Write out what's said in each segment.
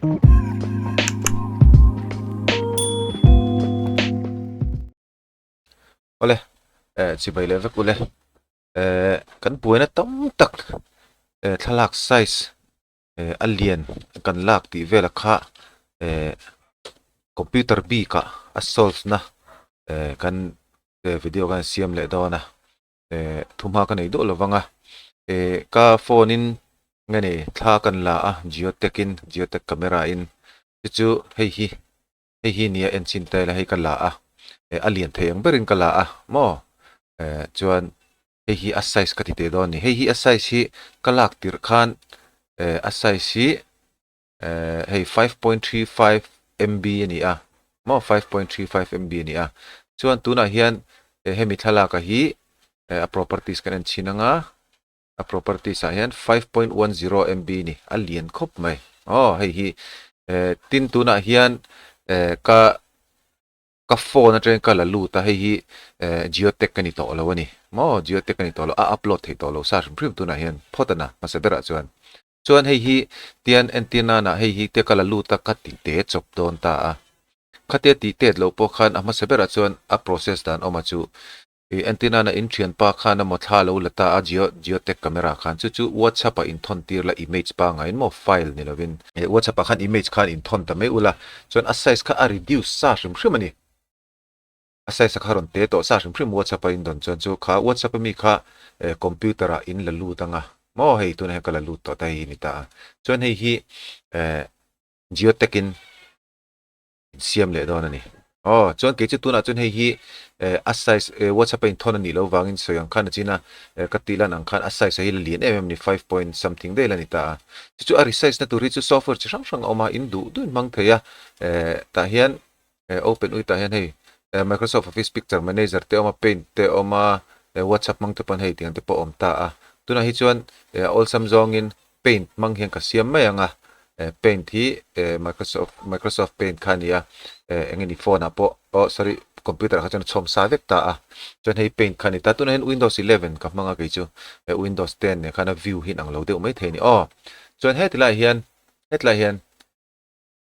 Awle eh chibai leh vek ule eh kan buaina tam tak eh thlalak size eh a lian kan lak tih vel a kha eh computer bik ah a solve na eh kan video kan siam leh dawn a. eh thuhma ka nei duah lovang a eh ka phone in nge ni thla kan la a geotech in geotech camera in chu chu hei hi hei hi nia en chin ta ila hei ka la a eh a lian thei ang berin ka la a maw eh chuan hei hi a size ka ti teh dawn a ni hei hi a size hi ka lak tirh khan eh a size hi. Eh hei 5.35 MB a ni a maw 5.35 MB a ni a chuan tunah hian eh hemi thlalak a hi eh a properties kan en chhin anga a properties ah hian 5.10 MB a ni a lian khawp mai aw hei hi eh tin tunah hian eh ka Ka phone atangin ka la lut a, hei hi geotech ka ni tawh lo a ni maw, geotech ka ni tawh lo, a upload theih tawh lo sa hrim hrim tunah hian phawt a na hmasa berah chuan. Chuan hei hi tian entir nanah hei hi te ka la lut a ka ti te chawp dawn ta a, khatia tih tet loh pawh khan a hmasa berah chuan a process dan awm a chu I entir nana in thianpa khan a maw thla lo la ta a geo geotech camera khan chu chu whatsapp ah inthawn tir la image pangaiin maw file ni lovin. Whatsapp ah khan image khan inthawn ta mai ula chuan a size kha a reduce sa hrim hrim a ni. A size a kha rawn te tawh sa hrim hrim whatsapp a indawn chuan chu kha whatsapp ami kha computer ah in la lut anga maw hei tunah hian ka la lut tawh ta hei hi ni ta a chuan hei hi geotech in Insiam leh dawn a ni. Aw, chuan kei chu tunah chuan hei hi eh a size eh WhatsApp a inthawn a nih loh vangin sawi ang khan a chin a, eh ka tih lan ang khan a size a hi la lian em em a ni, five point something daih la ni ta a. Chu chu a resize na tur hi chu software chi hrang hrang a awm a, in duh duhin hmang thei a, eh tah hian eh open ui tah hian hei eh Microsoft Office Picture Manager te a awm a, Paint te a awm a, eh WhatsApp hmang te pawn hei tiang te pawh a awm ta a. Tunah hi chuan eh a awlsam zawngin Paint hmang hian ka siam mai ang a, eh paint hi eh Microsoft Microsoft paint kha a ni a, eh eng nge ni phone ah pawh oh sorry computer ah kha chuan a chhawm sa vek ta a, chuan hei paint kha a ni ta, tunah hian windows 11 ka hmang a kei chu eh windows 10 nen khan a view hi inang lo deuh mai thei a ni aw, chuan heti lai hian heti lai hian.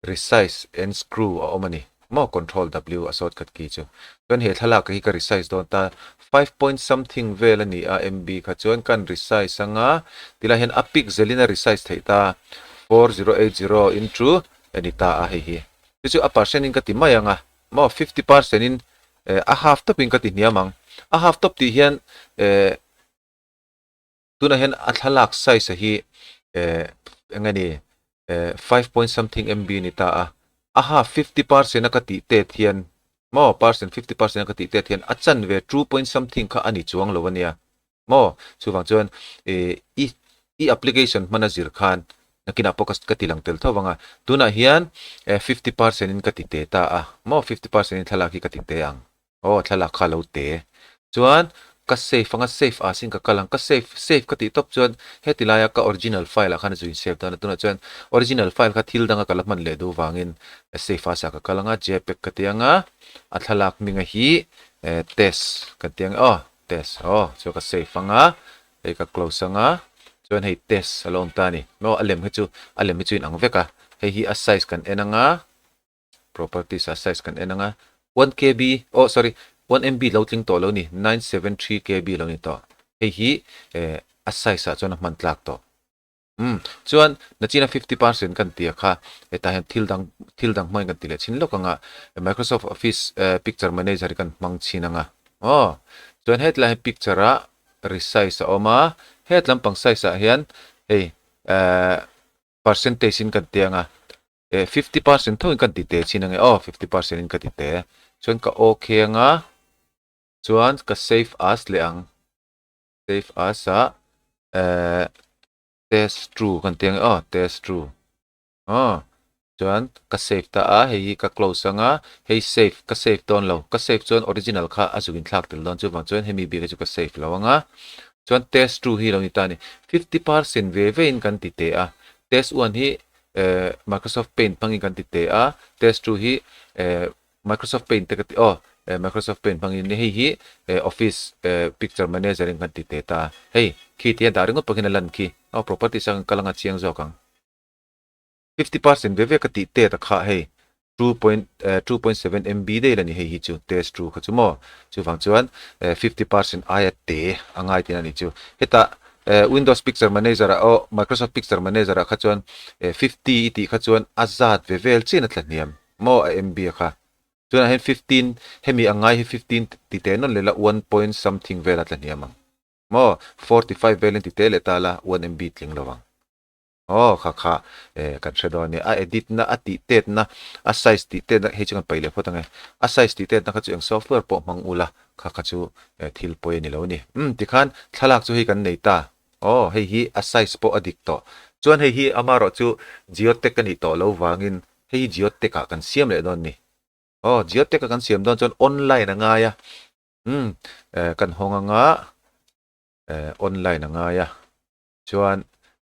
Resize and screw a awm a ni maw control W a shortcut key chu. Chuan he thlalak hi ka resize dawn ta 5 point something vel a ni a MB kha chuan kan resize anga tilai hian a pixel in a resize theih ta 4080 into a ni ta a hei hi. Chu chu a percent in ka ti mai anga maw 50% in a half tawp in ka ti hniam ang. A half tawp tih hian eh Tunah hian a thlalak size a hi eh eng nge ni eh five point something MB a ni ta a, a half 50% a ka tih tet hian maw percent 50% a ka tih tet hian a chanve 2 point something kha a ni chuang lo a nia maw chuvang chuan eh i i application hman a zir khan nakinah pawh ka ka ti lang tel tho vang a tunah hian eh 50% in ka ti te ta a maw 50% in thlalak hi ka ti te ang. Aw thlalak kha lo te. Chuan ka save anga save ah sin ka kal ang ka save save ka tih tawp chuan heti laia ka original file ah khan a zu in save dawn a tunah chuan original file kha thil danga ka la hman leh duh vangin save ah sa ka kal anga jpeg ka ti anga a thlalak hminga hi eh test kan ti ang aw test aw chuan ka save anga hei ka close anga chuan hei test a lo awm ta a ni maw a lem hi chu a lem hi chu inang vek a hei hi a size kan en anga. Properties ah size kan en anga 1 KB oh sorry 1 MB lo tling tawh lo ni 973 KB lo ni tawh hei hi eh a size ah chuan a hman tlak tawh umm chuan nachina 50% kan tia kha hetah hian thil dang thil dang hmangin kan ti leh chhin lawk anga Microsoft Office eh picture manager hi kan hmang chhin anga aw chuan hetlai hian picture ah resize a awm a het lampang size ah hian hei eh percentage in kan ti anga Eh 50% tho in kan ti te chin ange aw 50% in ka ti te chuan ka ok anga chuan ka save as leh ang save as ah eh test true kan ti ange aw test true aw chuan ka save ta a hei hi ka close anga hei save ka save dawn lo ka save chuan original kha a zuk in thlak tel dawn chuvang chuan hemi bik hi chu ka save lo anga chuan test true hi lo ni ta a ni 50% ve ve in kan ti te a test one hi eh Microsoft Paint hmangin kan ti teh a, test 2 hi eh Microsoft Paint te ka ti aw eh Microsoft Paint hmangin hei hi eh Office eh Picture Manager in kan ti teh ta a, hei khi tia dah ringawt pawh khian a lan khi aw properties a kan kal anga chiang zawk ang. 50% ve ve ka tih tet a kha hei 2.2.7 MB daih la ni hei hi chu test true kha chu maw chuvang chuan 50% aia te a ngai tihna a nih chu hetah Windows Picture Manager ah aw Microsoft Picture Manager ah kha chuan 50 i tih kha chuan a zat ve vel chian a tla hniam maw a MB a kha chuan ah hian 15 hemi a ngai hi 15 ti teh nawn leh la one point something vel a tla hniam ang maw 45 velin ti teh leh ta la 1 MB tling lo ang. Aw kha kha eh kan hre dawn nia, a edit na a tih tet na a size tih tet na hei chu kan paih leh phawt ang e, a size tih tet na kha chu eng software pawh hmang ula kha kha chu eh thil pawi a ni lo a ni. Umm tikhan thlalak chu hei kan nei ta, aw hei hi a size pawh a dik tawh, chuan hei hi amarawh chu geotech a nih tawh lo vangin hei hi geotech ah kan siam leh dawn a ni. Aw geotech a kan siam dawn chuan online a ngai a, umm eh kan hawng anga eh online a ngai a. Chuan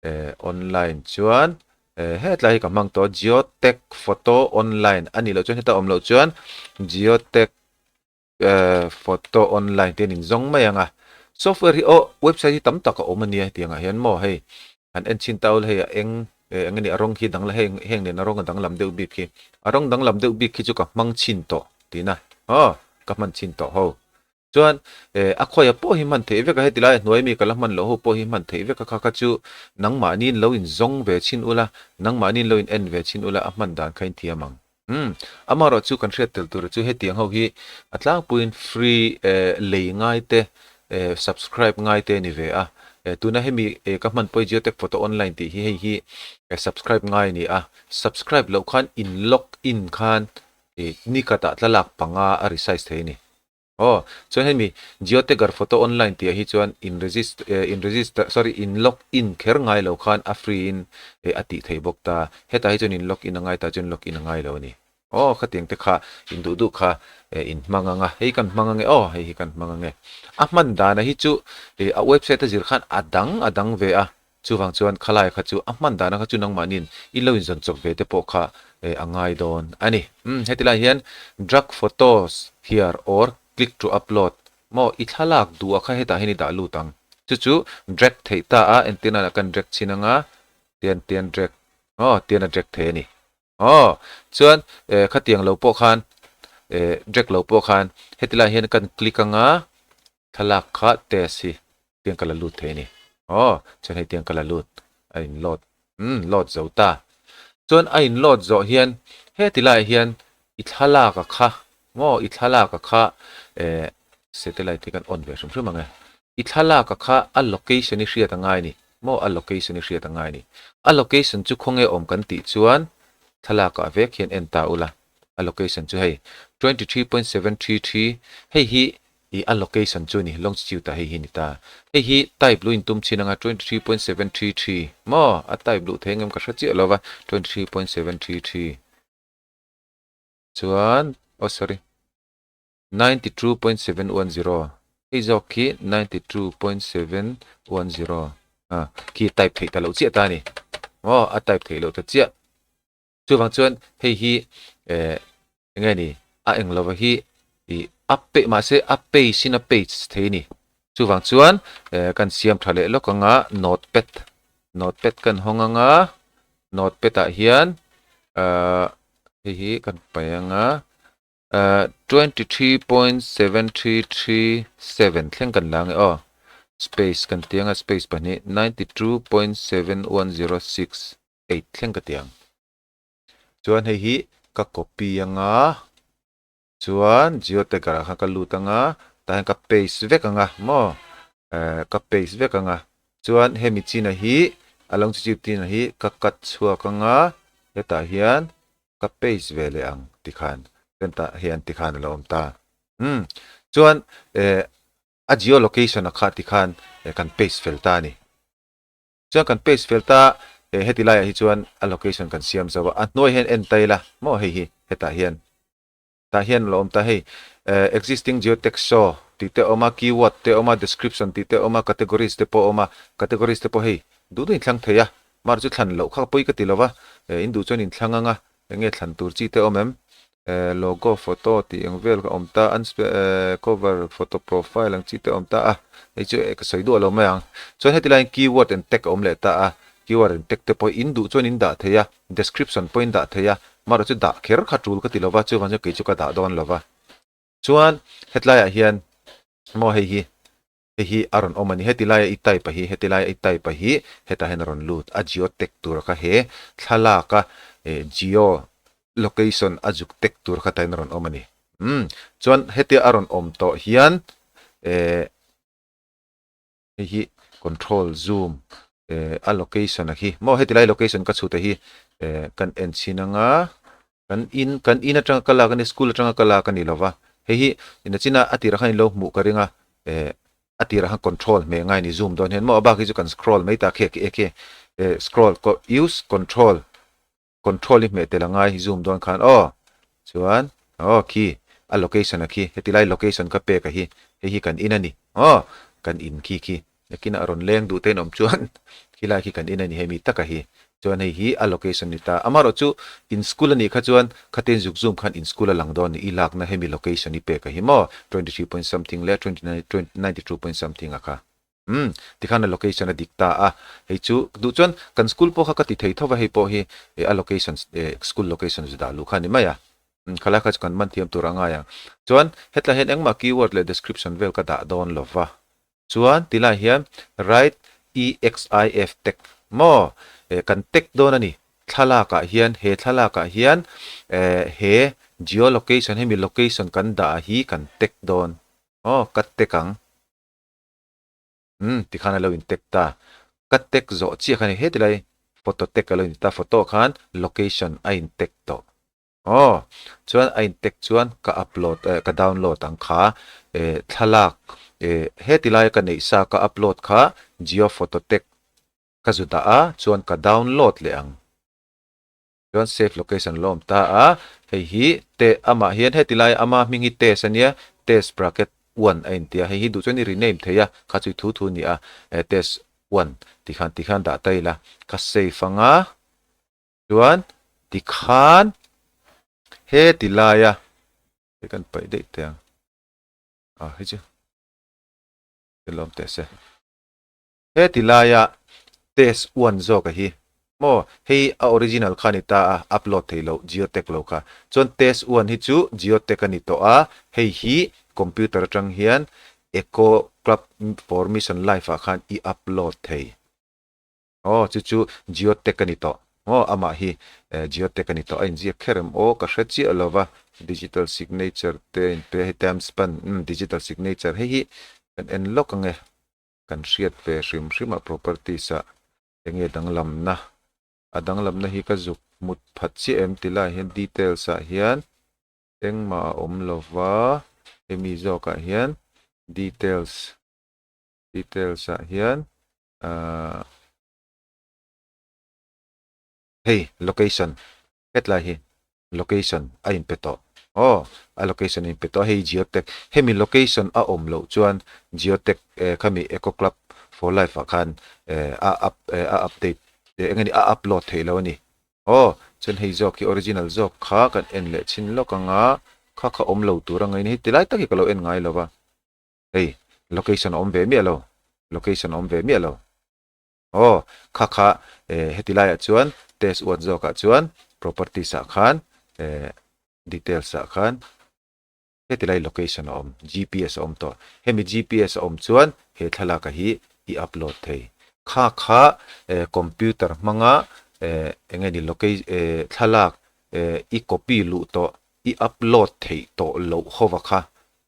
eh online chuan eh hetlai hi ka hmang tawh Geotech photo online a nih loh chuan heta awm loh chuan Geotech eh photo online te an inzawng mai ang a. Software hi aw website hi tam tak a awm a nia hetiang ah hian maw hei han en chhin ta ula hei a eng eh eng nge ni a rawng khi dang la heng heng nen a rawng a danglam deuh bik khi a rawng danglam deuh bik khi chu ka hmang chhin tawh tihna aw ka hman chhin tawh ho. Chuan eh a khawiah pawh hi hman theih vek a, heti lai a hnuai mi ka la hman loh ho pawh hi hman theih vek a, kha kha chu nangmahniin lo in zawng ve chhin ula, nangmahniin lo in en ve chhin ula a hman dan kha in thiam ang. Umm amaherawh chu kan hriat tel tura chu hetiang ho hi a tlangpuiin free eh lei ngai te eh subscribe ngai te a ni ve a, eh tuna hemi eh ka hman pawh hi Geotech Photo Online tih hi hei hi eh subscribe ngai a ni a, subscribe loh khan in log in khan eh nikhatah tlalak panga a resize thei a ni. Aw, chuan hemi Geotager photo online tih ah hi chuan in register eh in register sorry in log in kher ngai lo khan a free in eh a tih theih bawk ta. Hetah hi chuan in log in a ngai ta chuan log in a ngai lo a ni. Aw, khatiang te kha in duh duh kha eh in hmang ang a, hei kan hmang ang e aw, hei hi kan hmang ang e. A hman dan ah hi chu eh a website a zir khan a dang a dang ve a, Chuvang chuan khalai kha chu a hman dana kha chu nangmahniin i lo inzawn chawp ve te pawh kha a ngai dawn a ni. Umm heti lai hian drag photos here or click to upload maw i thlalak duh a kha hetah hian i dah lut ang. Chu chu drag theih ta a entir nan ah kan drag chhin anga tian tian drag aw tian a drag thei a ni. Aw chuan khatiang lo pawh khan drag lo pawh khan heti lai hian kan click anga Thlalak kha test hi tiang ka la lut thei a ni. Aw, chuan hei tiang ka la lut a in load, umm load zo ta. Chuan a in load zawh hian heti laiah hian i thlalak a kha maw i thlalak a kha eh satellite hi kan on ve hrim hrim ang e. I thlalak a kha a location i hriat a ngai a ni maw a location i hriat a ngai a ni. A location chu khawnge awm kan tih chuan thlalak ah vek hian en ta ula a location chu hei 23.733 hei hi Ih a location chu ni longitude ah hei hi ni ta. Hei hi type luh in tum chin anga 23.733 maw a type luh thei engem ka hre chiah lo va 23.733 chuan oh sorry 92.710 hei zawk khi 92.710 ah khi type theih ta loh chiah ta a ni maw a type theih loh ta chiah. Chuvang chuan hei hi eh eng nge ni a eng lova hi ih a pe mahse a page in a page thei a ni. Chuvang chuan eh kan siam tha leh lawk anga notepad notepad kan hawng anga notepad ah hian ah hei hi kan paih anga ah 23.7337 thleng kan la ang e aw space kan ti anga space pahnih 92.7106. eight thleng ka ti ang. Chuan hei hi ka copy anga chuan geotagger ah khan ka lut anga tah hian ka paste vek anga maw eh ka paste vek anga chuan hemi china hi a longitude china hi ka cut chhuak anga hetah hian ka paste ve leh ang tikhan chuan tah hian tikhan a lo awm ta umm chuan eh a geolocation a kha tikhan kan paste fel ta a ni. Chuan kan page fel ta eh heti laiah hi chuan a location kan siam zo a, a hnuai hian en ta ila maw hei hi hetah hian tah hian a lo awm ta hei eh existing geotext show tih te a awm a, keyword te a awm a, description tih te a awm a, categories te pawh a awm a, categories te pawh hei duh duh in thlang thei a, mar chu thlan loh kha pawi ka ti lo va eh in duh chuan in thlang ang a, eng nge thlan tur chi te a awm em? Eh logo photo tih eng vel ka awm ta unspe eh cover photo profile ang chi te a awm ta a hei chu eh ka sawi duah lo mai ang chuan heti laiin keyword and tag a awm leh ta a. QR in tag te pawh in duh chuan in dah thei a, description pawh in dah thei a, amaherawh chu dah kher kha tul ka ti lova, chuvang chuan kei chu ka dah dawn lova. Chuan hetlaiah hian maw hei hi hei hi a rawn awm a ni, heti laia i type a hi, heti laia i type a hi hetah hian a rawn lut a, geo tag tur kha he thlalaka geo location a zuk tag tur kha tah hian a rawn awm a ni. Umm chuan hetia a rawn awm tawh hian eh. Hei hi control zoom eh a location a khi maw heti lai location ka chhut a hi eh kan en chhin anga kan in kan in atanga ka lak ani school atanga ka lak ani lova hei hi ina china a tirah khan ilo hmuh ka ring a eh a tirah khan control hmeh ngai ni zoom dawn hian maw a bak hi chu kan scroll mai ta khi e khi eh scroll use control Control i hmeh tel angai zoom dawn khan aw chuan aw khi a location a khi heti lai location ka pek a hi hei hi kan in a ni aw kan in khi khi nakinah a rawn leng duh te in awm chuan khi lai khi kan in a ni hemi taka hi chuan hei hi a location ni ta amaherawh chu in school a nih kha chuan khatin zuk zoom khan in school a lang dawn ni i lakna hemi location i pek a hi maw 23 point something leh 29 92 point something a kha. Umm, tikhan a location a dik ta a, hei chu duh chuan kan school pawh kha ka ti thei tho va, hei pawh hi a location school location chu dah luh kha a ni mai a, umm khalai kha chu kan man thiam tur a ngai ang. Chuan hetlai hian engmah keyword leh description vel ka dah dawn lo va, chuan tilai hian write EXIF tag maw kan tag dawn a ni, thlalak ah hian he thlalak ah hian he geo location hemi location kan dah hi kan tag dawn aw ka tag ang. Umm tikhan a lo in tag ta. Ka tag zawh chiah kha ni heti lai photo tag a lo in ti ta photo khan location a in tag tawh. Aw chuan a in tag chuan ka upload eh ka download ang kha eh thlalak eh heti lai ka neih sa ka upload kha geo photo tag ka zu dah a chuan ka download leh ang. Chuan save location lo awm ta a, hei hi te amah hian heti lai ama hming hi test a nia, test bracket one a inti a, hei hi duh chuan i rename thei a, kha chu i thu thu a ni a, eh test one tih khan tikhan dah ta ila, ka save anga chuan tikhan heti laia hei kan paih daih teh ang, ah hei chu lawm teh se. Heti laia test one zawk a hi maw hei a original kha a ni ta a upload thei loh geotag lo kha chuan test one hi chu geotag a ni tawh a hei hi computer atang hian eco club for mission life ah khan i upload thei aw chu chu geotag a ni tawh maw amah hi geotag a ni tawh a inziak kher em aw ka hre chiah lo va digital signature te a inpe a hei time span umm digital signature hei hi kan en lawk ang e. Kan hriat ve hrim hrim a properties ah enge danglamna a danglamna hi ka zuk hmut phat chiah em ti lai hian details ah hian engmah a awm lo va hemi zawk ah hian details details ah hian ahh hei location Hetlai hi location a inpe tawh aw, a location a inpe tawh a, hei geotag hemi location a awm loh chuan geotag eh khami eco club for life ah khan eh a up eh a update eh eng nge ni a upload theih loh a ni aw, chuan hei zawk hi original zawk kha kan en leh chhin lawk ang a, kha kha awm lo tur a ngaih ni hei tilai tak hi ka lo en ngai lo va, hei location a awm ve miah lo, location a awm ve miah lo. Aw, kha kha eh heti laiah chuan test uat zawkah chuan properties ah khan eh details ah khan heti lai location a awm GPS a awm tawh. Hemi GPS a awm chuan he thlalak a hi i upload thei. Kha kha eh computer hmanga eh eng nge ni loca eh thlalak eh i copy luh tawh i upload theih tawh loh hova kha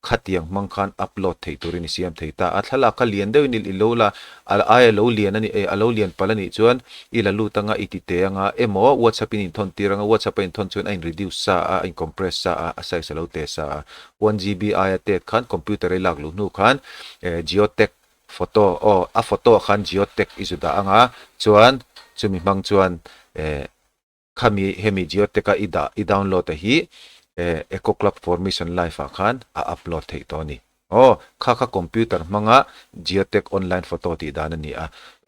Khatiang hmang khan upload theih turin i siam thei ta a, thlalak kha lian deuhin i lo la, a aia lo lian a nih eh a lo lian palh a nih chuan i la lut anga i ti teh anga emaw WhatsApp in inthawn tir anga WhatsApp a inthawn chuan a in reduce sa a, a in compress sa a, a size a lo teh sa a. 1GB aia tet khan computer a i lak luh hnu khan eh geotag photo aw a photo ah khan geotag i zu dah anga chuan chumi hmang chuan eh Khami hemi Geotech a i dah i download a hi eh Eco Club for Mission Life ah khan a upload theih tawh a ni. Aw, kha kha computer hmanga Geotech online photo tih dan a ni a.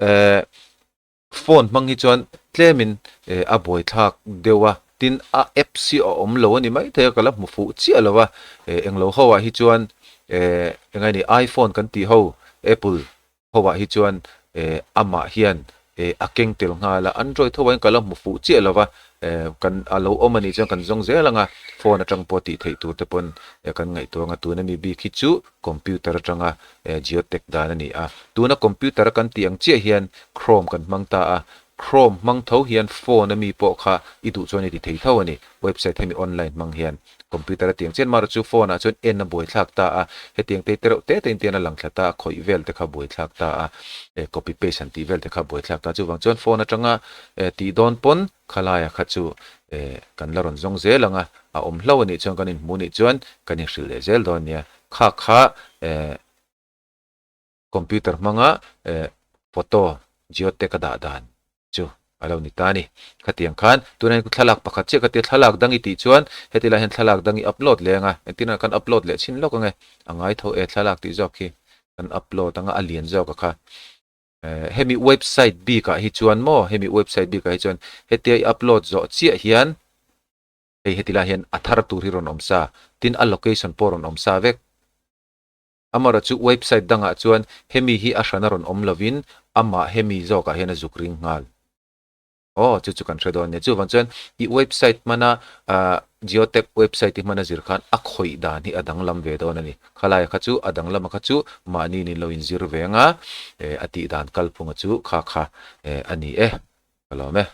Eh phone hmang hi chuan tlemin eh a buaithlak deuh a, tin a apps hi a awm lo a ni maithei a, ka la hmu fuh chiah lo a. Eh englo ho ah hi chuan eh eng nge ni iPhone kan tih ho Apple ho ah hi chuan eh amah hian eh a keng tel nghal a, Android ho ah hian ka la hmu fuh chiah lo va, eh kan a lo awm a nih chuan kan zawng zel ang a, phone atang pawh tih theih tur te pawn eh kan ngaihtuah ang a, tuna mi bik hi chu computer atanga eh geotag dan a ni a, tuna computer a kan tih ang chiah hian Chrome kan hmang ta a, Chrome hmang tho hian phone a mi pawh kha i duh chuan i ti thei tho a ni. Website hemi online hmang hian computer a tiang chian mar chu phone ah chuan en a buaithlak ta a, hetiang te tereuh te te in tian a lang thla ta a, khawih vel te kha buaithlak ta a, eh copy paste han tih vel te kha buaithlak ta a, chuvang chuan phone atanga eh tih dawn pawn khalaia kha chu eh kan la rawn zawng zel ang a, a awm hlo a nih chuan kan inhmuh nih chuan kan inhrilh leh zel dawn nia. Kha kha eh. Computer hmanga photo geotag a dah dan chu a lo ni ta a ni. Khatiang khan tunah hian thlalak pakhat chiah khatia thlalak dang i tih chuan heti lai hian thlalak dang i upload leh ang a, engtin ah kan upload leh chhin lawk ang e, a ngai tho e thlalak tih zawk hi kan upload ang a, a lian zawk a kha. Hemi website bik ah hi chuan maw hemi website bik ah hi chuan hetia i upload zawh chiah hian hei heti lai hian a thar tur hi rawn awm sa, tin a location pawh rawn awm sa vek. Amarawh chu website dangah chuan hemi hi a hran a rawn awm lovin amah hemi zawkah hian a zuk ring nghal. Aw, chu chu kan hre dawn nia. Chuvang chuan i website hmana ah Geotag website i hmana zir khan a khawih dan hi a danglam ve dawn a ni. Khalaia kha chu a danglama kha chu mahni nin lo inzir ve anga eh a tih dan kalphunga chu kha kha eh a ni e. Ka lawm e.